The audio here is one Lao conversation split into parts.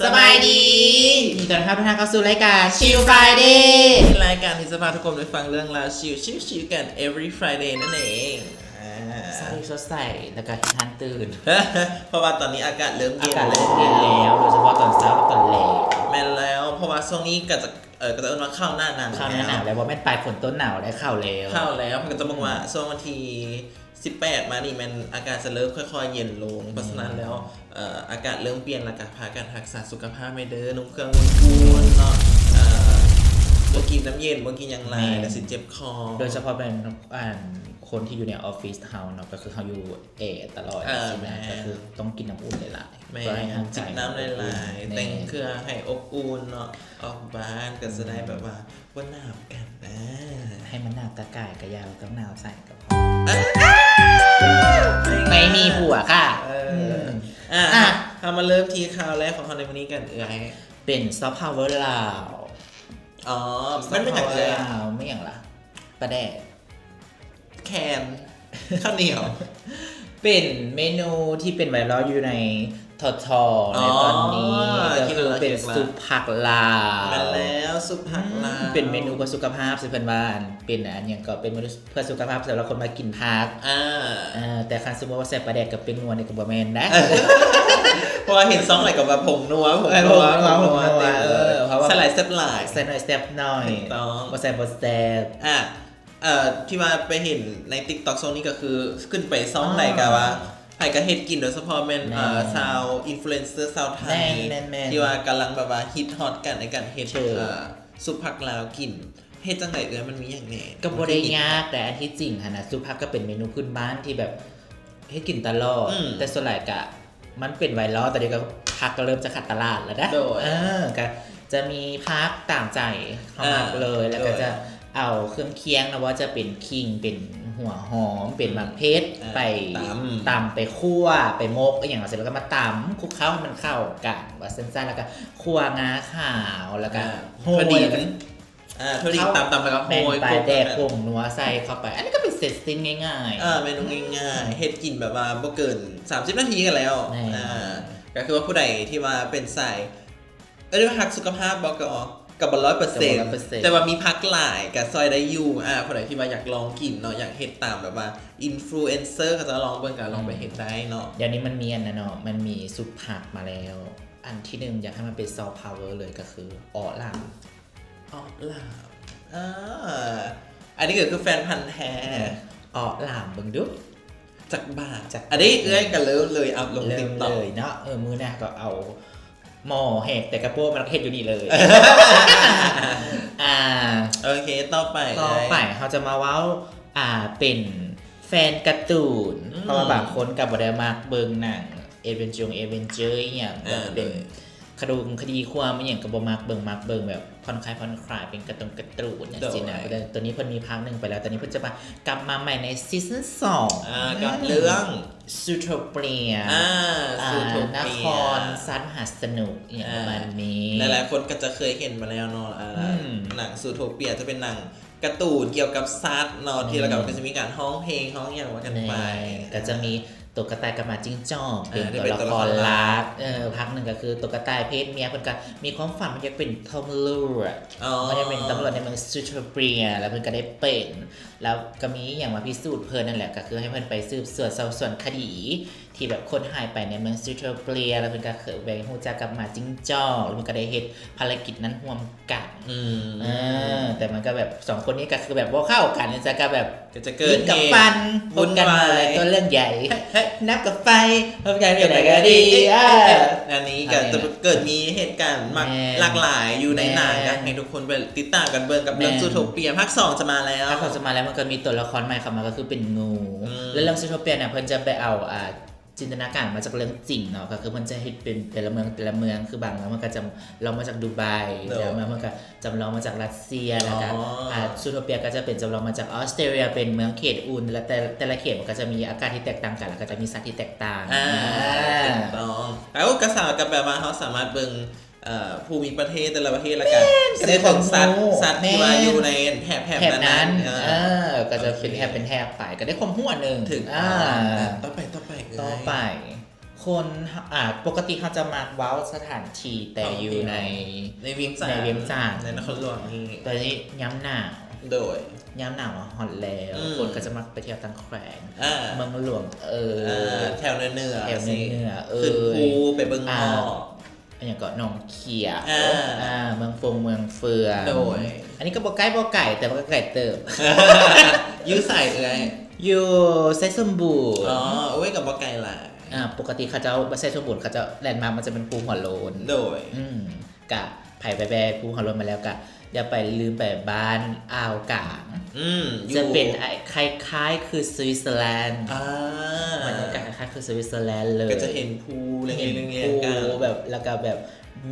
ສະບາຍດີ ຍິນດີຕ້ອນຮັບທຸກທ່ານເຂົ້າສູ່ລາຍການ Chill Friday ລາຍການທີ່ຈະພາທຸກຄົນໄປຟັງເລື່ອງລາວຊິວໆກັນ every Friday ນັ້ນເອງ. ອ່າ ເຊົ້າສົດໃສ ແລ້ວກໍທັນຕື່ນ ເພາະວ່າຕອນນີ້ອາກາດເລີ່ມເຢັນ ອາກາດເລີ່ມເຢັນແລ້ວ ໂດຍສະເພາະຕອນເຊົ້າກັບຕອນແລງ. ແມ່ນແລ້ວ ເພາະວ່າຊ່ວງນີ້ກໍຈະ ເອີ ກໍຈະເອີ້ນວ່າເຂົ້າໜ້າໜາວ ເຂົ້າໜ້າໜາວແລ້ວ ບໍ່ແມ່ນປາຍຝົນຕົ້ນໜາວໄດ້ ເຂົ້າແລ້ວ ເຂົ້າແລ້ວ. ເພິ່ນກໍຈະບອກວ່າ ອືມ ຊ່ວງວັນທີ ສິບແປດມານີ້ແມ່ນອາກາດຈະເລີ່ມຄ່ອຍໆເຢັນລົງ. ເພາະສະນັ້ນແລ້ວ ອາ ອາກາດເລີ່ມປ່ຽນ ແລ້ວກໍພາກັນຮັກສາສຸຂະພາບແດ່ເດີ ນຸ່ງເຄື່ອງອຸ່ນໆເນາະ ເອີ ບໍ່ກິນນ້ຳເຢັນ ບໍ່ກິນຫຍັງຫຼາຍ ແມ່ນ ແລ້ວຊິເຈັບຄໍ. ໂດຍສະເພາະແມ່ນ ອັນ ຄົນທີ່ຢູ່ໃນອອບຟິດເຮົາເນາະ ກໍຄືເຮົາຢູ່ແອຕະຫຼອດ ເອີ ຈັ່ງຊີ້ນະ ແມ່ນ ກໍຄືຕ້ອງກິນນ້ຳອຸ່ນຫຼາຍໆ ແມ່ນ ເພື່ອໃຫ້ຮ່າງກາຍ ຈິບນ້ຳຫຼາຍໆ ແມ່ນ ແຕ່ງເຄື່ອໃຫ້ອົບອຸ່ນເນາະ ອອກບ້ານກໍຈະໄດ້ ອືມ ແບບວ່າ ບໍ່ໜາວກັນ ເອີ ໃຫ້ມັນໜາວແຕ່ກາຍກະຢ່າ ຕ້ອງໜາວໃຈກໍພໍ. ເອີ ໄມ່ມີຜົວຄ່ະ ເອີ ອືມ ອ່າ ອ່ະ ເຮົາມາເລີ່ມທີ່ຂ່າວແລກຂອງເຮົາໃນມື້ນີ້ກັນເອື້ອຍ ເປັນຊອບພາວເວີລາວ. ອໍ ມັນແມ່ນຫຍັງເອື້ອຍ? ຊອບພາວເວີລາວ ແມ່ນຫຍັງລະ? ປາແດກ ແຄນ ເຂົ້າໜຽວ ເປັນເມນູທີ່ເປັນໄວຣັລຢູ່ໃນ ທທ ໃນຕອນນີ້ ອໍ ກໍຄືເປັນຊຸບຜັກລາວ. ແມ່ນແລ້ວ ຊຸບຜັກລາວ ອືມ ເປັນເມນູເພື່ອສຸຂະພາບ ເພິ່ນວ່າ ອັນ ເປັນອັນຫຍັງກໍ ເປັນເມນູເພື່ອສຸຂະພາບສຳລັບຄົນມັກກິນຜັກ. ເອີ ເອີ ແຕ່ຄັນສົມມຸດວ່າໃສ່ປາແດກກັບແປ້ງນົວນີ້ກໍບໍ່ແມ່ນນະ ເພາະວ່າເຫັນຊ່ອງໃດກໍວ່າຜົງນົວ ຜົງນົວ ເອີ ຜົງນົວ ຜົງນົວ ເອີ ເພາະວ່າໃສ່ຫຼາຍແຊບຫຼາຍ ໃສ່ໜ້ອຍແຊບໜ້ອຍ ຖືກຕ້ອງ ບໍ່ໃສ່ບໍ່ແຊບ. ອ່ະ ເອີ ທີ່ວ່າໄປເຫັນໃນຕິກຕັອກຊ່ວງນີ້ກໍຄື ຂຶ້ນໄປຊ່ອງໃດກໍວ່າ ອໍ ໃຜກໍເຮັດກິນ ໂດຍສະເພາະແມ່ນ ແມ່ນ ເອີ ຊາວອິນຟລູເອັນເຊີຊາວໄທ ແມ່ນໆໆ ທີ່ວ່າກຳລັງແບບວ່າຮິດຮອດກັນໃນການເຮັດ ເອີ ຊຸບຜັກລາວກິນ. ເຮັດຈັ່ງໃດເອື້ອຍ? ມັນມີຫຍັງແດ່? ກໍບໍ່ໄດ້ຍາກ ແຕ່ອັນທີ່ຈິງຫັ້ນນະ ຊຸບຜັກກໍເປັນເມນູພື້ນບ້ານທີ່ແບບເຮັດກິນຕະຫຼອດ ອືມ ແຕ່ສ່ວນຫຼາຍກະ ມັນເປັນໄວຣັລ ຕອນນີ້ກໍຜັກກໍເລີ່ມຈະຂາດຕະຫຼາດແລ້ວນະ ໂດຍ ເອີ ກໍຈະມີຜັກຕາມໃຈເຮົາມັກເລີຍ ອ່າ ແລ້ວກໍ ໂດຍ ຈະເອົາເຄື່ອງຄຽງນະ ວ່າຈະເປັນຂີງ ເປັນຫົວຫອມ ເປັນໝາກເຜັດ ອ່າ ໄປຕຳ ຕຳ ໄປຂົ້ວ ໄປໝົກອີ່ຫຍັງ ເສັດແລ້ວກໍມາຕຳ ຄຸກເຄົ້າໃຫ້ມັນເຂົ້າກັນ ວ່າຊັ້ນໆ ແລ້ວກໍຂົ້ວງາຂາວ ແລ້ວກໍ ອ່າ ໂຮຍ ຖົ່ວດິນ ແລ້ວກໍ ອ່າ ຖົ່ວດິນ ເຂົ້າ ຕຳໆ ແລ້ວກໍໂຮຍ ແມ່ນ ປຸບ ປາແດກ ແລ້ວກໍ ຜົງນົວໃສ່ເຂົ້າໄປ. ອັນນີ້ກໍເປັນເຊັດຊິ້ນງ່າຍໆ ເອີ ເມນູງ່າຍໆ ເຮັດກິນແບບວ່າບໍ່ເກີນສາມສິບນາທີກໍແລ້ວ. ແມ່ນ ອ່າ ກໍຄືວ່າຜູ້ໃດທີ່ວ່າເປັນສາຍ ເອີ້ນວ່າຮັກສຸຂະພາບບໍ່ ກໍ ກໍບໍ່ຮ້ອຍເປີເຊັນ ກໍບໍ່ຮ້ອຍເປີເຊັນ ແຕ່ວ່າມີຜັກຫຼາຍກໍຊ່ອຍໄດ້ຢູ່. ອ່າ ຜູ້ໃດທີ່ວ່າຢາກລອງກິນເນາະ ຢາກເຮັດຕາມແບບວ່າອິນຟລູເອັນເຊີເຂົາເຈົ້າລອງເບິ່ງ ກໍລອງໄປເຮັດໄດ້ເນາະ. ອືມ ດຽວນີ້ມັນມີອັນນັ້ນເນາະ ມັນມີຊຸບຜັກມາແລ້ວ. ອັນທີໜຶ່ງ ຢາກໃຫ້ມັນເປັນຊອບພາວເວີເລີຍ ກໍຄືເອາະຫຼາມ. ເອາະຫຼາມ ເອີ ອັນນີ້ກໍຄືແຟນພັນແທ້ ເອາະຫຼາມເບິ່ງດູ ຈັກບາດ ຈັກບາດ. ອັນນີ້ເອື້ອຍກໍເລີ່ມເລີຍ ອັບລົງຕິກຕັອກເລີຍເນາະ. ເອີ ມື້ໜ້າກໍເອົາໝໍ້ແຫກແຕ່ກະໂປະມາເຮັດຢູ່ນີ້ເລີຍ. ອ່າ ໂອເຄ ຕໍ່ໄປ ຕໍ່ໄປເຮົາຈະມາເວົ້າ ອ່າ ເປັນແຟນກາຕູນ ອືມ ເພາະວ່າບາງຄົນກໍບໍ່ໄດ້ມັກເບິ່ງໜັງ Adventure Adventure ອີ່ຫຍັງ ອ່າ ແບບເປັນ ໂດຍ ຂະດົງຄະດີຄວາມອີ່ຫຍັງກໍບໍ່ມັກເບິ່ງ ມັກເບິ່ງແບບຜ່ອນຄາຍ ຜ່ອນຄາຍ ເປັນກາຕູນ ກາຕູນ ຈັ່ງຊີ້ນະ. ໂດຍ ແຕ່ຕອນນີ້ເພິ່ນມີພາກໜຶ່ງໄປແລ້ວ ຕອນນີ້ເພິ່ນຈະມາກັບມາໃໝ່ໃນຊີຊັນສອງ ອ່າ ກັບເລື່ອງ Zootopia ອ່າ ອ່າ Zootopia ນະຄອນສັດມະຫາສະໜຸກ ອີ່ຫຍັງ ອ່າ ປະມານນີ້. ຫຼາຍໆຄົນກໍຈະເຄີຍເຫັນມາແລ້ວເນາະ ອ່າ ອືມ ໜັງ Zootopia ຈະເປັນໜັງ ກາຕູນກ່ຽວກັບສັດເນາະ ແມ່ນ ທີ່ ແລ້ວກໍຈະມີການຮ້ອງເພງຮ້ອງຫຍັງວ່າກັນໄປ ແມ່ນ ກໍຈະມີຕົວກະຕ່າຍກັບໝາຈິ້ງຈອກ ເປັນ ເອີ ຕົວລະຄອນຫຼັກ ເອີ ພາກໜຶ່ງກໍຄືຕົວກະຕ່າຍເພດເມຍ ເພິ່ນກໍມີຄວາມຝັນວ່າຢາກເປັນຕຳຫຼວດ ອໍ ເພິ່ນຢາກເປັນຕຳຫຼວດໃນເມືອງ Zootopia ແລ້ວເພິ່ນກໍໄດ້ເປັນ ແລ້ວກໍມີຫຍັງມາພິສູດເພິ່ນນັ້ນແຫຼະ ກໍຄືໃຫ້ເພິ່ນໄປສືບສວນສອບສວນຄະດີ ທີ່ແບບຄົນຫາຍໄປໃນເມືອງ Zootopia ແລ້ວເພິ່ນກໍເຄີຍໄປຮູ້ຈັກກັບໝາຈິ້ງຈອກ ແລ້ວເພິ່ນກໍໄດ້ເຮັດພາລະກິດນັ້ນຮ່ວມກັນ ອືມ ເອີ ແຕ່ມັນກໍແບບ ສອງຄົນນີ້ກໍຄືແບບບໍ່ເຂົ້າກັນ ຈັ່ງຊີ້ ກໍແບບ ກໍຈະເກີດ ຍິງກັບຟັນ ວຸ້ນວາຍ ພົບກັນ ຕົວເລື່ອງໃຫຍ່ ເຮີ້ຍ ເຮີ້ຍ ນ້ຳກັບໄຟ ພົບກັນ ເປັນໃດກໍດີ ເອີ ອັນນີ້ກໍຈະເກີດມີເຫດການ ແມ່ນ ຫຼາກຫຼາຍຢູ່ໃນໜັງ ແມ່ນ ກໍໃຫ້ທຸກຄົນໄປຕິດຕາມກັນເບິ່ງກັບເລື່ອງ ແມ່ນ Zootopia ພາກສອງຈະມາແລ້ວ ພາກສອງຈະມາແລ້ວ ມັນກໍມີຕົວລະຄອນໃໝ່ເຂົ້າມາ ກໍຄືເປັນງູ ອືມ ແລ້ວເລື່ອງ Zootopia ເນຍ ເພິ່ນຈະໄປເອົາ ອ່າ ຈິນຕະນາການມາຈາກເລື່ອງຈິງເນາະ ກໍຄືເພິ່ນຈະເຮັດເປັນແຕ່ລະເມືອງ ແຕ່ລະເມືອງ ຄືບາງເມືອງເພິ່ນກໍຈຳລອງມາຈາກດູໄບ ໂດຍ ແລ້ວບາງເມືອງເພິ່ນກໍຈຳລອງມາຈາກຣັດເຊຍ ອໍ ແລ້ວກໍ ອ່າ ຊູໂທເປຍກໍຈະເປັນຈຳລອງມາຈາກອອສເຕຣເລຍ ເປັນເມືອງເຂດອຸ່ນ ແລະ ແຕ່ ແຕ່ລະເຂດມັນກໍຈະມີອາກາດທີ່ແຕກຕ່າງກັນ ແລ້ວກໍຈະມີສັດທີ່ແຕກຕ່າງ ອ່າ ອ່າ ຖືກຕ້ອງ ແລ້ວກໍສາມາດ ກໍແປວ່າເຮົາສາມາດເບິ່ງ ເອີ ພູມິປະເທດແຕ່ລະປະເທດ ແລ້ວກໍ ແມ່ນ ຊື່ຂອງສັດ ສັດທີ່ວ່າຢູ່ໃນແຖບ ແຖບນັ້ນ ແຖບນັ້ນ ເອີ ເອີ ກໍຈະເປັນແຖບ ໂອເຄ ເປັນແຖບໄປ ກໍໄດ້ຄວາມຮູ້ອັນໜຶ່ງ ຖືກຕ້ອງ ອ່າ ອ່າ ຕໍ່ໄປ ຕໍ່ໄປ ຕໍ່ໄປ ໂຄ ຄົນ ອ່າ ປົກກະຕິເຮົາຈະມັກເວົ້າສະຖານທີ່ແຕ່ຢູ່ໃນ ໃນວຽງຈັນ ໃນວຽງຈັນ ໃນນະຄອນຫຼວງນີ້ ແຕ່ນີ້ຍາມໜາວ ໂດຍ ຍາມໜາວມາຮອດແລ້ວ ອືມ ຄົນກໍຈະມັກໄປທ່ຽວຕ່າງແຂວງ ອ່າ ເມືອງຫຼວງເອີ ອ່າ ແຖວເໜືອໆ ແຖວເໜືອໆ ຊິ ເອີ ຂຶ້ນພູໄປເບິ່ງໝອກ ອ່າ ອັນຫຍັງເກາະ ໜອງຂຽວ ອ່າ ອ່າ ເມືອງຟົງ ເມືອງເຟືອງ ໂດຍ ອັນນີ້ກໍບໍ່ໃກ້ບໍ່ໄກ ແຕ່ວ່າກໍໄກເຕີບ ຢູ່ໃສເອື້ອຍ? ຢູ່ໄຊສົມບູນ ອໍ ໂອ້ຍ ກໍບໍ່ໄກຫຼາຍ ອ່າ ປົກກະຕິເຂົາເຈົ້າ ໄຊສົມບູນເຂົາເຈົ້າ ແລນມາກມັນຈະເປັນພູຫົວໂລ້ນ ໂດຍ ອືມ ກະໃຜໄປແວ່ພູຫົວໂລ້ນມາແລ້ວ ກະຢ່າໄປລືມໄປບ້ານອ່າວກາງ ອືມ ຈະເປັນ ຢູ່ ຄ້າຍໆຄືສະວິດເຊີແລນ ອ່າ ບັນຍາກາດຄ້າຍໆຄືສະວິດເຊີແລນເລີຍ ກໍຈະເຫັນພູລຽງໆກັນ ເຫັນພູແບບ ແລ້ວກໍແບບ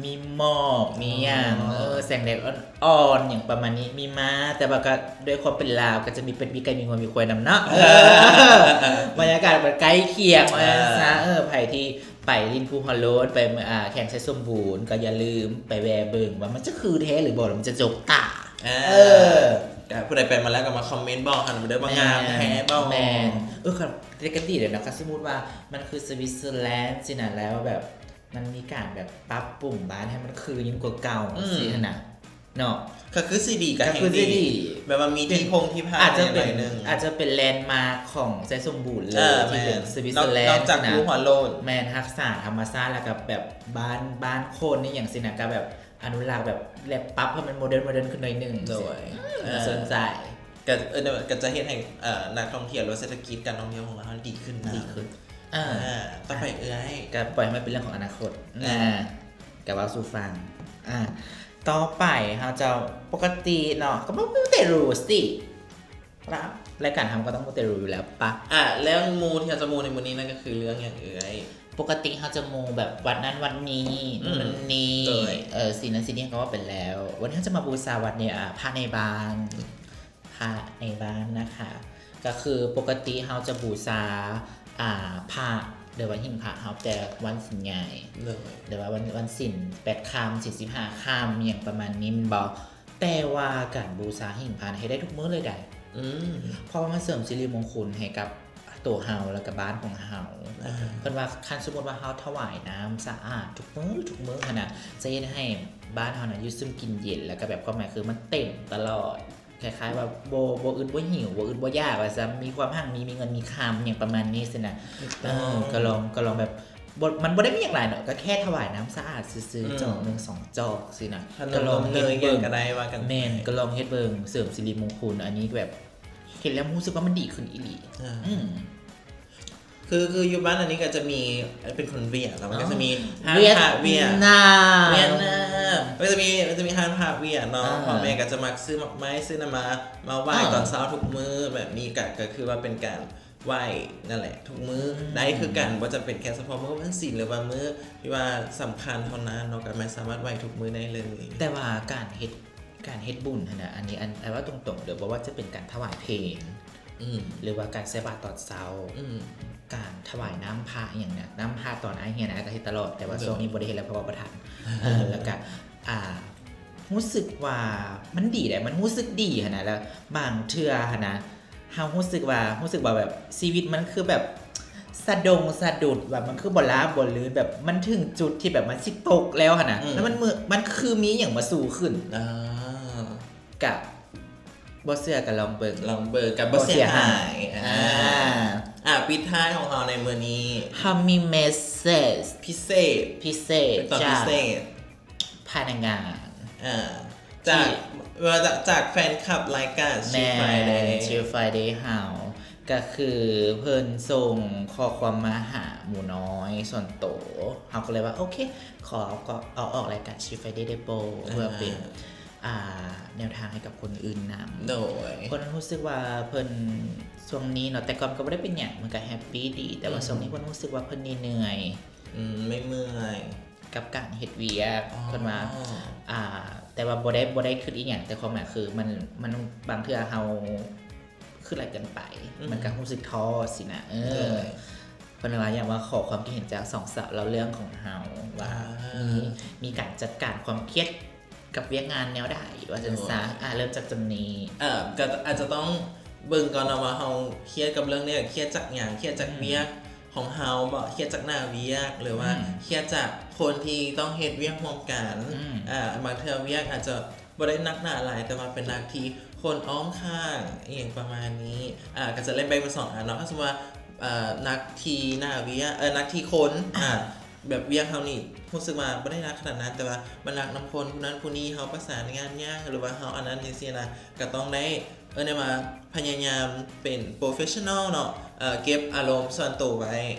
ມີໝອກ ມີຫຍັງ ອໍ ເອີ ແສງແດດອ່ອນໆ ຫຍັງປະມານນີ້ ມີມ້າ ແຕ່ວ່າກໍດ້ວຍຄວາມເປັນລາວ ກໍຈະມີເປັດ ມີໄກ່ ມີງົວ ມີຄວາຍນຳເນາະ ເອີ ບັນຍາກາດມັນໃກ້ຄຽງ ອ່າ ວ່າຊັ້ນຊະ ເອີ ໃຜທີ່ ໄປຫຼິ້ນພູຮອດໂລດ ໄປ ອ່າ ແຂວງໄຊສົມບູນ ກໍຢ່າລືມໄປແວ່ເບິ່ງວ່າມັນຈະຄືແທ້ຫຼືບໍ່ ແລ້ວມັນຈະຈົກຕາ ເອີ ເອີ ກໍຜູ້ໃດໄປມາແລ້ວກໍມາຄອມເມັນບອກຫັ້ນເດີວ່າງາມແທ້ບໍ່ ແມ່ນ ເອີ ກໍ ແຕ່ກໍດີແລ້ວເນາະ ຄັນສົມມຸດວ່າມັນຄືສະວິດເຊີແລນຊີ້ນະ ແລ້ວແບບມັນມີການແບບປັບປຸງບ້ານໃຫ້ມັນຄືຍິ່ງກວ່າເກົ່າ ອືມ ຊີ້ຫັ້ນນະ. ເນາະ ກໍຄືຊິດີ ກໍ ກໍແຮ່ງ ຄືຊິດີ ດີ ແບບວ່າມີທີ່ພົ່ງທີ່ພັກ ອາດຈະເປັນ ໜ້ອຍໜຶ່ງ ອາດຈະເປັນແລນມາກຂອງໄຊສົມບູນເລີຍ ເອີ ທີ່ເປັນ ແມ່ນ ສະວິດເຊີແລນ ນອກຈາກພູຮອດໂລດ ແມ່ນ ຮັກສາທຳມະຊາດ ແລ້ວກໍແບບບ້ານ ບ້ານຄົນອີ່ຫຍັງຊີ້ນະ ກໍແບບອະນຸລັກແບບ ແລະ ປັບໃຫ້ມັນໂມເດີນ ໂມເດີນຂຶ້ນໜ້ອຍໜຶ່ງ ໂດຍ ເອີ ໜ້າສົນໃຈ ກໍ ເອີ ກໍຈະເຮັດໃຫ້ ເອີ ນັກທ່ອງທ່ຽວ ຫຼືວ່າເສດຖະກິດການທ່ອງທ່ຽວຂອງລາວຫັ້ນດີຂຶ້ນນຳ ດີຂຶ້ນ ອ່າ ອ່າ ຕໍ່ໄປເອື້ອຍ ກໍປ່ອຍໃຫ້ມັນເປັນເລື່ອງຂອງອະນາຄົດ ອ່າ ອ່າ ກໍເວົ້າສູ່ຟັງ ອ່າ ຕໍ່ໄປເຮົາຈະ ປົກກະຕິເນາະ ກໍບໍ່ມີແຕ່ຮູ້ຊິ ລາຍການເຮົາມັນກໍຕ້ອງບໍ່ແຕ່ຮູ້ຢູ່ແລ້ວປະ ອ່າ ແລ້ວມູທີ່ເຮົາຈະມູໃນມື້ນີ້ນັ້ນກໍຄືເລື່ອງຫຍັງເອື້ອຍ? ປົກກະຕິເຮົາຈະມູແບບວັດນັ້ນວັດນີ້ ອືມ ນັ້ນນີ້ ໂດຍ ເອີ ສິ່ງນັ້ນສິ່ງນີ້ເຮົາກໍເວົ້າໄປແລ້ວ ວັນນີ້ເຮົາຈະມາບູຊາວັດນີ້ ອ່າ ພະໃນບ້ານ ພະໃນບ້ານນະຄະ ກໍຄືປົກກະຕິເຮົາຈະບູຊາ ອ່າ ພະ ຫຼືວ່າຫິ້ງພະເຮົາແຕ່ວັນສິນໃຫຍ່ ໂດຍ ຫຼືວ່າວັນ ວັນສິນແປດຄ່ຳ ສິນສິບຫ້າຄ່ຳ ຫຍັງປະມານນີ້ແມ່ນບໍ່? ແຕ່ວ່າການບູຊາຫິ້ງພະເຮັດໄດ້ທຸກມື້ເລີຍໃດ໋ ອືມ ເພາະວ່າມັນເສີມສິລິມົງຄຸນໃຫ້ກັບໂຕເຮົາ ແລ້ວກໍບ້ານຂອງເຮົາ ອ່າ ເພິ່ນວ່າຄັນສົມມຸດວ່າເຮົາຖວາຍນ້ຳສະອາດທຸກມື້ ທຸກມື້ຫັ້ນນະ ຈະເຮັດໃຫ້ບ້ານເຮົານະຢູ່ຊຶມກິນເຢັນ ແລ້ວກໍແບບຄວາມໝາຍຄືມັນເຕັມຕະຫຼອດ ຄ້າຍໆວ່າບໍ່ ບໍ່ອຶດບໍ່ຫິວ ບໍ່ອຶດບໍ່ຢາກວ່າຊັ້ນ ມີຄວາມຮັ່ງມີ ມີເງິນມີຄຳ ຫຍັງປະມານນີ້ຊີ້ນະ ຖືກຕ້ອງ ເອີ ກໍລອງ ກໍລອງແບບ ບໍ່ ມັນບໍ່ໄດ້ມີຫຍັງຫຼາຍເນາະ ກໍແຄ່ຖວາຍນ້ຳສະອາດຊື່ໆ ອືມ ຈອກໜຶ່ງສອງຈອກຊີ້ນະ ກໍລອງເຮັດເບິ່ງ ແມ່ນ ກໍລອງເຮັດເບິ່ງ ເສີມສິລິມົງຄຸນ ອັນນີ້ແບບເຮັດແລ້ວຮູ້ສຶກວ່າມັນດີຂຶ້ນອີ່ຫຼີ ອ່າ ອືມ ຄື ຄືຢູ່ບ້ານອັນນີ້ກໍຈະມີ ເປັນຄົນຫວຽດເນາະ ມັນກໍຈະມີ ອໍ ຮ້ານພະຫວຽດ ຫວຽດນາມ ຫວຽດນາມ ມັນຈະມີ ມັນຈະມີຮ້ານພະຫວຽດເນາະ ອ່າ ພໍ່ແມ່ກໍຈະມັກຊື້ໝາກໄມ້ ຊື້ນ້ຳມາ ມາໄຫວ້ ອ່າ ຕອນເຊົ້າທຸກມື້ ແບບນີ້ກໍ ກໍຄືວ່າເປັນການໄຫວ້ນັ້ນແຫຼະ ທຸກມື້ ອືມ ໄດ້ຄືກັນ ບໍ່ຈຳເປັນແຄ່ສະເພາະມື້ວັນສິນ ຫຼືວ່າມື້ທີ່ວ່າສຳຄັນເທົ່ານັ້ນເນາະ ກໍແມ່ນສາມາດໄຫວ້ທຸກມື້ໄດ້ເລີຍ ແຕ່ວ່າການເຮັດ ການເຮັດບຸນຫັ້ນນະ ອັນນີ້ ອັນ ອັນເວົ້າຕົງໆເດີ ບໍ່ວ່າຈະເປັນການຖວາຍເພນ ອືມ ຫຼືວ່າການໃສ່ບາດຕອນເຊົ້າ ອືມ ການຖວາຍນ້ຳພະອີ່ຫຍັງນະ ນ້ຳພະຕອນອ້າຍຮຽນອ້າຍກໍເຮັດຕະຫຼອດ ແຕ່ວ່າ ໂດຍ ຊ່ວງນີ້ບໍ່ໄດ້ເຮັດແລ້ວ ເພາະວ່າບໍ່ທັນ ເອີ ແລ້ວກະ ອ່າ ຮູ້ສຶກວ່າມັນດີເດ້ ມັນຮູ້ສຶກດີຫັ້ນນະ ແລ້ວບາງເທື່ອຫັ້ນນະ ເຮົາຮູ້ສຶກວ່າ ຮູ້ສຶກວ່າແບບຊີວິດມັນຄືແບບສະດົງສະດຸດ ແບບມັນຄືບໍ່ລາບບໍ່ລື່ນ ແບບມັນເຖິງຈຸດທີ່ແບບມັນຊິຕົກແລ້ວຫັ້ນນະ ອືມ ແລ້ວມັນ ມັນຄືມີຫຍັງມາສູ້ຂຶ້ນ ອ່າ ກະບໍ່ເຊື່ອກໍລອງເບິ່ງ ລອງເບິ່ງ ກໍບໍ່ເສຍຫາຍ ບໍ່ເສຍຫາຍ ອ່າ ອ່າ ອ່າ ປິດທ້າຍຂອງເຮົາໃນມື້ນີ້ ເຮົາມີເມສເຊຈພິເສດ ພິເສດ ເປັນຕອນພິເສດ ຈາກພະນັກງານ ອ່າ ຈາກ ທີ່ ວ່າຈາກ ຈາກແຟນຄລັບລາຍການ Chill Friday ແມ່ນ Chill Friday ເຮົາ ກໍຄືເພິ່ນສົ່ງຂໍ້ຄວາມມາຫາໝູນ້ອຍສ່ວນໂຕ ເຮົາກໍເລີຍວ່າ ໂອເຄ ຂໍເອົາ ກໍເອົາອອກລາຍການ Chill Friday ໄດ້ບໍ່ ອ່າ ເພື່ອເປັນ ອ່າ ແນວທາງໃຫ້ກັບຄົນອື່ນນຳ ໂດຍ ເພິ່ນຮູ້ສຶກວ່າເພິ່ນ ຊ່ວງນີ້ເນາະ ແຕ່ກ່ອນກໍບໍ່ໄດ້ເປັນຫຍັງ ເພິ່ນກໍແຮັບປີດີ ແຕ່ວ່າ ອືມ ຊ່ວງນີ້ເພິ່ນຮູ້ສຶກວ່າເພິ່ນເມື່ອຍ ອືມ ເມື່ອຍກັບການເຮັດວຽກ ອໍ ເພິ່ນວ່າ ອ່າ ແຕ່ວ່າບໍ່ໄດ້ ບໍ່ໄດ້ຄິດອີ່ຫຍັງ ແຕ່ຄວາມໝາຍຄືມັນ ມັນ ບາງເທື່ອເຮົາຄິດຫຼາຍເກີນໄປ ອືມ ມັນກໍຮູ້ສຶກທໍ້ຊີ້ນະ ເອີ ໂດຍ ເພິ່ນວ່າຢາກມາຂໍຄວາມຄິດເຫັນຈາກສອງສາວເລົ່າເລື່ອງຂອງເຮົາວ່າ ອ່າ ມີ ມີການຈັດການຄວາມຄຽດກັບວຽກງານແນວໃດ ວ່າຊັ້ນຊະ ໂດຍ ອ່າ ເລີ່ມຈາກຈຳນີ້ ເອີ ກໍອາດຈະຕ້ອງເບິ່ງກ່ອນເນາະວ່າເຮົາຄຽດກັບເລື່ອງນີ້ ຄຽດຈາກຫຍັງ ຄຽດຈາກ ອືມ ວຽກ ຂອງເຮົາເບາະ ຄຽດຈາກໜ້າວຽກ ຫຼືວ່າ ອືມ ຄຽດຈາກຄົນທີ່ຕ້ອງເຮັດວຽກຮ່ວມກັນ ອືມ ອາ ບາງເທື່ອວຽກອາດຈະບໍ່ໄດ້ໜັກໜາຫຼາຍ ແຕ່ວ່າເປັນໜັກທີ່ຄົນອ້ອມຂ້າງ ອີ່ຫຍັງປະມານນີ້ ອາ ກໍຈະໄດ້ແບ່ງເປັນສອງອັນເນາະ. ຖ້າສົມມຸດວ່າ ເອີ ໜັກທີ່ໜ້າວຽກ ເອີ ໜັກທີ່ຄົນ ອາ ອາ ແບບວຽກເຮົານີ້ຮູ້ສຶກວ່າບໍ່ໄດ້ໜັກຂະໜາດນັ້ນ ແຕ່ວ່າມັນໜັກນຳຄົນຜູ້ນັ້ນຜູ້ນີ້ ເຮົາປະສານງານຍາກ ຫຼືວ່າເຮົາອັນນັ້ນຈັ່ງຊີ້ນະ ກໍຕ້ອງໄດ້ ເອີ້ນໄດ້ວ່າພະຍາຍາມເປັນໂປຣເຟສຊັນນໍເນາະ ເອີ ເກັບອາລົມສ່ວນໂຕໄວ້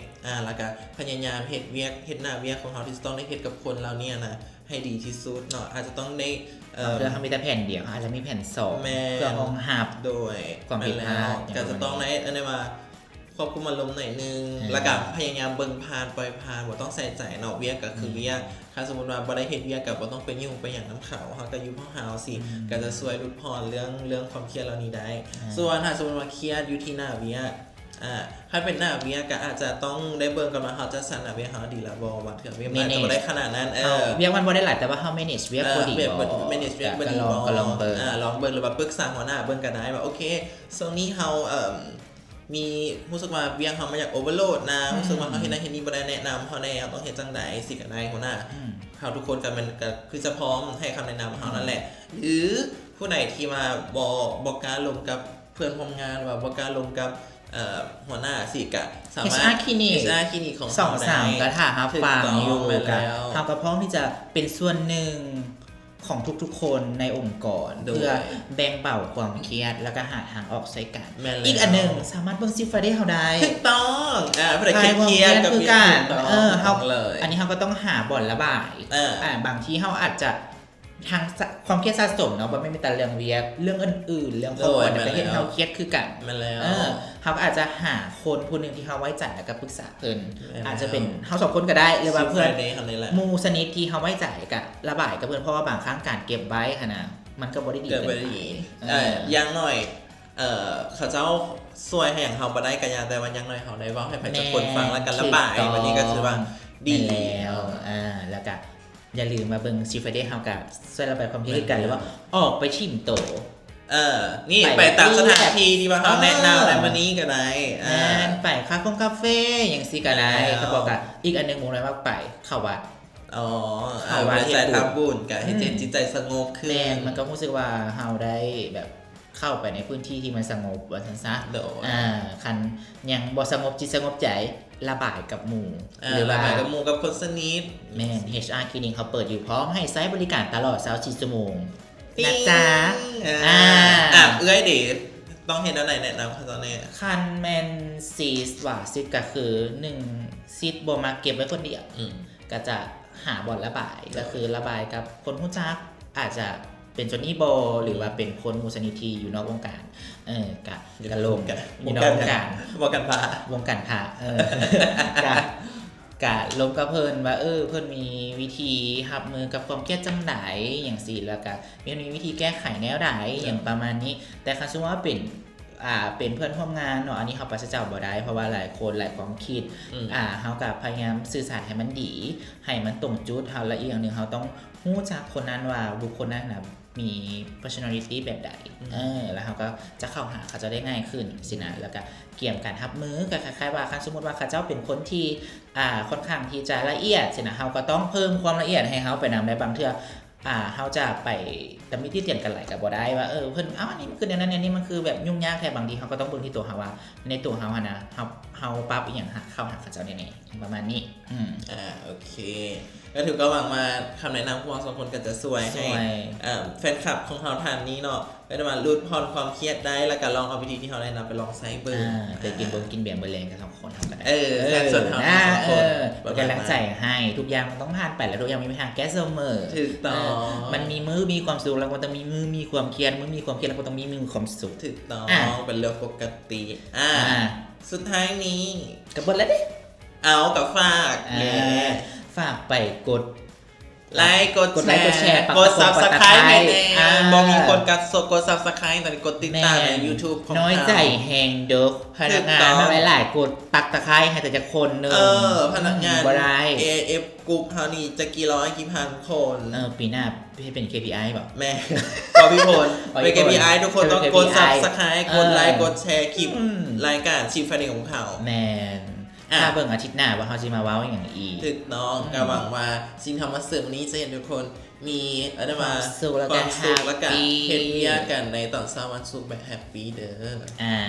ອາ ແລ້ວກະພະຍາຍາມເຮັດວຽກ ເຮັດໜ້າວຽກຂອງເຮົາທີ່ຈະຕ້ອງໄດ້ເຮັດກັບຄົນເຫຼົ່ານີ້ນະ ໃຫ້ດີທີ່ສຸດເນາະ. ອາດຈະຕ້ອງໄດ້ ເອີ ບາງເທື່ອເຮົາມີແຕ່ແຜນດຽວ ເຮົາອາດຈະມີແຜນສອງ ແມ່ນ ເພື່ອຮອງຮັບ ໂດຍ ຄວາມຜິດພາດ ແມ່ນແລ້ວ ຫຍັງ ກໍຈະຕ້ອງໄດ້ ປະມານນີ້ ເອີ້ນໄດ້ວ່າ ຄວບຄຸມອາລົມໜ້ອຍໜຶ່ງ ອືມ ແລ້ວກໍພະຍາຍາມເບິ່ງຜ່ານ ປ່ອຍຜ່ານ ບໍ່ຕ້ອງໃສ່ໃຈເນາະ ວຽກກໍຄື ອືມ ວຽກ. ຖ້າສົມມຸດວ່າບໍ່ໄດ້ເຮັດວຽກ ກໍບໍ່ຕ້ອງໄປຫຍຸ້ງໄປຫຍັງນຳເຂົາ ເຮົາກໍຢູ່ຂອງເຮົາຊີ້ ອືມ ກໍຈະຊ່ວຍຫຼຸດຜ່ອນເລື່ອງ ເລື່ອງຄວາມຄຽດເຫຼົ່ານີ້ໄດ້. ອ່າ ສ່ວນຖ້າສົມມຸດວ່າຄຽດຢູ່ທີ່ໜ້າວຽກ ອາ ຄັນເປັນໜ້າວຽກກໍອາດຈະຕ້ອງໄດ້ເບິ່ງກ່ອນວ່າເຮົາຈັດສັນໜ້າວຽກເຮົາດີແລ້ວບໍ່ ບາງເທື່ອວຽກມັນອາດຈະບໍ່ໄດ້ຂະໜາດນັ້ນ ເອີ ວຽກມັນບໍ່ໄດ້ຫຼາຍ ແຕ່ວ່າເຮົາ manage ວຽກບໍ່ດີບໍ່ manage ວຽກບໍ່ດີບໍ່ ກໍລອງ ກໍລອງເບິ່ງ ອາ ລອງເບິ່ງ ຫຼືວ່າປຶກສາຫົວໜ້າເບິ່ງກໍໄດ້ວ່າ ໂອເຄ ຊ່ວງນີ້ເຮົາ ເອີ ມີ ຮູ້ສຶກວ່າວຽກເຮົາມັນຢາກໂອເວີໂຫຼດນະ ອືມ ຮູ້ສຶກວ່າເຮົາເຮັດນັ້ນເຮັດນີ້ບໍ່ໄດ້ ແນະນຳເຮົາແດ່ ເຮົາຕ້ອງເຮັດຈັ່ງໃດ ຊິກໍໄດ້ຫົວໜ້າ ອືມ ເຮົາທຸກຄົນກໍແມ່ນ ກໍຄືຈະພ້ອມໃຫ້ຄຳແນະນຳເຮົານັ້ນແຫຼະ ອືມ ຫຼືຜູ້ໃດທີ່ວ່າບໍ່ ບໍ່ກ້າລົມກັບເພື່ອນຮ່ວມງານ ຫຼືວ່າບໍ່ກ້າລົມກັບ ເອີ ຫົວໜ້າ ຊິກະສາມາດ ເອັດຊອາ ຄລີນິກ ເອັດຊອາ ຄລີນິກຂອງເຮົາໄດ້ ສອງສາມ ກໍຖ້າຮັບຟັງຢູ່ ຖືກຕ້ອງ ແມ່ນແລ້ວ ກໍເຮົາກໍພ້ອມທີ່ຈະເປັນສ່ວນໜຶ່ງ ຂອງທຸກໆຄົນໃນອົງກອນ ໂດຍ ເພື່ອແບ່ງເບົາຄວາມຄຽດ ແລ້ວກໍຫາທາງອອກໃສ່ກັນ. ແມ່ນແລ້ວ ອີກອັນໜຶ່ງ ສາມາດເບິ່ງ Chief Friday ເຮົາໄດ້ ຖືກຕ້ອງ ເອີ ຜູ້ໃດຄຽດໆ ຄລາຍຄວາມຄຽດກໍມີ ຄືກັນ ຖືກຕ້ອງ ເອີ ເຮົາ ເລີຍ ອັນນີ້ເຮົາກໍຕ້ອງຫາບ່ອນລະບາຍ ເອີ ອາ ບາງທີເຮົາອາດຈະ ທັງສະ ຄວາມຄຽດສະສົມເນາະ ບໍ່ແມ່ນມີແຕ່ເລື່ອງວຽກ ເລື່ອງອື່ນໆ ເລື່ອງຄອອບຄົວ ໂດຍ ກໍເຮັດໃຫ້ເຮົາຄຽດຄືກັນ ແມ່ນແລ້ວ ເອີ ເຮົາກໍອາດຈະຫາຄົນຜູ້ໜຶ່ງທີ່ເຮົາໄວ້ໃຈ ແລ້ວກໍປຶກສາ ເພິ່ນ ແມ່ນແລ້ວ ອາດຈະເປັນເຮົາສອງຄົນກໍໄດ້ ຫຼືວ່າເພື່ອນ Chief Friday ເຮົານີ້ແຫຼະ ໝູ່ສະໜິດທີ່ເຮົາໄວ້ໃຈກໍລະບາຍກັບເພິ່ນ ເພາະວ່າບາງຄັ້ງການເກັບໄວ້ຫັ້ນນະ ມັນກໍບໍ່ໄດ້ດີເກີນໄປ ກໍບໍ່ໄດ້ດີ ເອີ ເອີ ຢ່າງໜ້ອຍ ເອີ ເຂົາເຈົ້າຊ່ວຍໃຫ້ຫຍັງເຮົາບໍ່ໄດ້ກໍຢ່າ ແຕ່ວ່າຢ່າງໜ້ອຍເຮົາໄດ້ເວົ້າໃຫ້ໃຜສັກຄົນຟັງ ແມ່ນ ແລ້ວກໍລະບາຍ ຖືກຕ້ອງ ແບບນີ້ກໍຖືວ່າດີແລ້ວ ແມ່ນແລ້ວ ອ່າ ແລ້ວກໍຢ່າລືມມາເບິ່ງ Chief Friday ເຮົາກໍຊ່ວຍລະບາຍຄວາມຄຽດຄືກັນ ແມ່ນແລ້ວ ຫຼືວ່າອອກໄປຖິ້ມໂຕ ເອີ ນີ້ ໄປ ໄປຕາມສະຖານທີ່ທີ່ວ່າເຮົາແນະນຳ ເອີ ໃນມື້ນີ້ກໍໄດ້ ອ່າ ແມ່ນ ໄປຄາຟົງຄາເຟຫຍັງຊີ້ກໍໄດ້ ແມ່ນແລ້ວ ເຂົາບອກກະ ອີກອັນໜຶ່ງໝູ່ນ້ອຍມັກໄປເຂົ້າວັດ ອໍ ເຂົ້າວັດ ເອີ ໄປໃສ່ທຳບຸນ ກະເຮັດໃຫ້ ອືມ ຈິດໃຈສະຫງົບຂຶ້ນ ແມ່ນ ມັນກໍຮູ້ສຶກວ່າເຮົາໄດ້ແບບເຂົ້າໄປໃນພື້ນທີ່ທີ່ມັນສະຫງົບວ່າຊັ້ນຊະ ໂດຍ ອ່າ ຄັນຍັງບໍ່ສະຫງົບຈິດສະຫງົບໃຈ ລະບາຍກັບໝູ່ ອ່າ ຫຼືວ່າ ລະບາຍກັບໝູ່ກັບຄົນສະໜິດ ແມ່ນ ເອັດຊອາ ຄລີນິກເຮົາເປີດຢູ່ ພ້ອມໃຫ້ໃຊ້ບໍລິການຕະຫຼອດຊາວສີ່ຊົ່ວໂມງ ຕິງ ນະຈ໊ະ ອ່າ ອ່າ ອ່າ ເອື້ອຍເດ ຕ້ອງເຮັດແນວໃດແນະນຳເຂົາເຈົ້າແດ່? ຄັນແມ່ນ Sis ວ່າ Sis ກໍຄື ໜຶ່ງ Sis ບໍ່ມັກເກັບໄວ້ຄົນດຽວ ອືມ ກໍຈະຫາບ່ອນລະບາຍ ໂດຍ ກໍຄືລະບາຍກັບຄົນຮູ້ຈັກ ອາດຈະເປັນ Johnny ບໍ ອືມ ຫຼືວ່າເປັນຄົນໝູ່ສະໜິດທີ່ຢູ່ນອກວົງການ ເອີ ກະ ກະລົມ ຢູ່ນອກວົງການ ວົງການພະ ວົງການພະ ເອີ ກະ ກະລົມກັບເພິ່ນວ່າ ເອີ ເພິ່ນມີວິທີຮັບມືກັບຄວາມຄຽດຈັ່ງໃດຫຍັງຊີ້ ແລ້ວກະເພິ່ນມີວິທີແກ້ໄຂແນວໃດ ເອີ ຫຍັງປະມານນີ້ ແຕ່ຄັນສົມມຸດວ່າເປັນ ອ່າ ເປັນເພື່ອນຮ່ວມງານເນາະ ອັນນີ້ເຮົາປາສະຈາກບໍ່ໄດ້ ເພາະວ່າຫຼາຍຄົນຫຼາຍຄວາມຄິດ ອືມ ອ່າ ເຮົາກໍພະຍາຍາມສື່ສານໃຫ້ມັນດີ ໃຫ້ມັນຕົງຈຸດ ເຮົາ ແລະ ອີກຢ່າງໜຶ່ງເຮົາຕ້ອງຮູ້ຈັກຄົນນັ້ນວ່າບຸກຄົນນັ້ນນະ ມີ personality ແບບໃດ ອືມ ເອີ ແລ້ວເຮົາກໍຈະເຂົ້າຫາເຂົາເຈົ້າໄດ້ງ່າຍຂຶ້ນຊີ້ນະ ອືມ ແລ້ວກໍກຽມການຮັບມື ກໍຄ້າຍໆວ່າ ຄັນສົມມຸດວ່າເຂົາເຈົ້າເປັນຄົນທີ່ ອ່າ ຂ້ອນຂ້າງທີ່ຈະລະອຽດຊີ້ນະ ເຮົາກໍຕ້ອງເພີ່ມຄວາມລະອຽດໃຫ້ເຮົາໄປນຳ ແລະ ບາງເທື່ອ ອ່າ ເຮົາຈະໄປຕຳໜິຕິຕຽນກັນຫຼາຍກໍບໍ່ໄດ້ວ່າ ເອີ ເພິ່ນ ເອົ້າ ອັນນີ້ມັນຄືແນວນັ້ນ ອັນນີ້ມັນຄືແບບຫຍຸ້ງຍາກແທ້ ບາງທີເຮົາກໍຕ້ອງເບິ່ງທີ່ຕົວເຮົາວ່າ ໃນຕົວເຮົາຫັ້ນນະ ເຮົາ ເຮົາປັບອີ່ຫຍັງຫາ ເຂົ້າຫາເຂົາເຈົ້າແນ່ໆ ປະມານນີ້ ອືມ ອ່າ ໂອເຄ ກໍຖືກກໍຫວັງວ່າຄຳແນະນຳຂອງເຮົາສອງຄົນກໍຈະຊ່ວຍໃຫ້ ຊ່ວຍ ເອີ ແຟນຄລັບຂອງເຮົາທ່ານນີ້ເນາະ ກໍໄດ້ວ່າຫຼຸດຜ່ອນຄວາມຄຽດໄດ້ ແລ້ວກໍລອງເອົາວິທີທີ່ເຮົາແນະນຳໄປລອງໃຊ້ເບິ່ງ ອ່າ ໄປກິນ ອ່າ ບົງກິນເບຍມື້ແລງກັບສອງຄົນເຮົາກໍໄດ້ ເອີ ເອີ ກັນສ່ວນເຮົາ ອ່າ ສອງຄົນ ເອີ ເປັນກຳລັງໃຈໃຫ້ ທຸກຢ່າງມັນຕ້ອງຜ່ານໄປ ແລ້ວທຸກຢ່າງມີທາງແກ້ສະເໝີ ຖືກຕ້ອງ ເອີ ມັນມີມື້ມີຄວາມສຸກ ແລ້ວມັນຕ້ອງມີມື້ມີຄວາມຄຽດ ມື້ມີຄວາມຄຽດ ແລ້ວກໍຕ້ອງມີມື້ມີຄວາມສຸກ ຖືກຕ້ອງ ອ່າ ເປັນເລື່ອງປົກກະຕິ ອ່າ ອ່າ ສຸດທ້າຍນີ້ ກໍເບິດແລ້ວເດ້ ເອົາ ກໍຝາກ ອ່າ ແດ່ ຝາກໄປກົດ ໄລ ກົດ ກົດໄລ ແຊ ກົດແຊ ກົດ Subscribe ໃຫ້ແດ່ ອ່າ ບໍ່ມີຄົນກັດ ກົດ Subscribe ຕອນນີ້ກົດຕິດຕາມໃນ YouTube ຂອງເຮົາ ນ້ອຍໃຈແຮງເດີ ພະນັກງານ ຖືກຕ້ອງ ມາຫຼາຍໆ ກົດ Subscribe ໃຫ້ແຕ່ຈັກຄົນໜຶ່ງ ເອີ ພະນັກງານ ອືມ ບໍ່ໄດ້ ເອເອັຟ Group ເຮົານີ້ຈັກກີ້ຮ້ອຍ ກີ້ພັນຄົນ ເອີ ປີໜ້າເຮັດເປັນ ເຄ ພີ ໄອ ບໍ? ແມ່ນ ບໍ່ມີຜົນ ບໍ່ມີຜົນ ເປັນ ເຄ ພີ ໄອ ທຸກຄົນຕ້ອງກົດ Subscribe ເອີ ກົດໄລ ກົດແຊ ຄລິບ ອືມ ລາຍການ Chief Friday ຂອງເຮົາ ແມ່ນ ອ່ະ ຖ້າເບິ່ງອາທິດໜ້າວ່າເຮົາຊິມາເວົ້າຫຍັງອີກ. ຖືກຕ້ອງ ກໍຫວັງວ່າສິ່ງທີ່ເຮົາມາເສີມມື້ນີ້ຈະເຮັດໃຫ້ທຸກຄົນມີ ເອີ້ນວ່າ ຄວາມສຸກ ແລ້ວກໍ ຄວາມສຸກ ແລ້ວກໍ ແຮບປີ້ ເຮັດວຽກກັນໃນຕອນເຊົ້າວັນສຸກແບບແຮບປີ້ເດີ. ອ່າ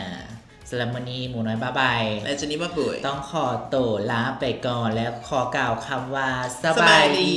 ສຳລັບມື້ນີ້ໝູນ້ອຍບ້າໃບ ແລະ ເຈນນີ້ບ້າບຸຍ ຕ້ອງຂໍໂຕ ລາໄປກ່ອນ ແລະ ຂໍກ່າວຄຳວ່າ ສະບາຍດີ.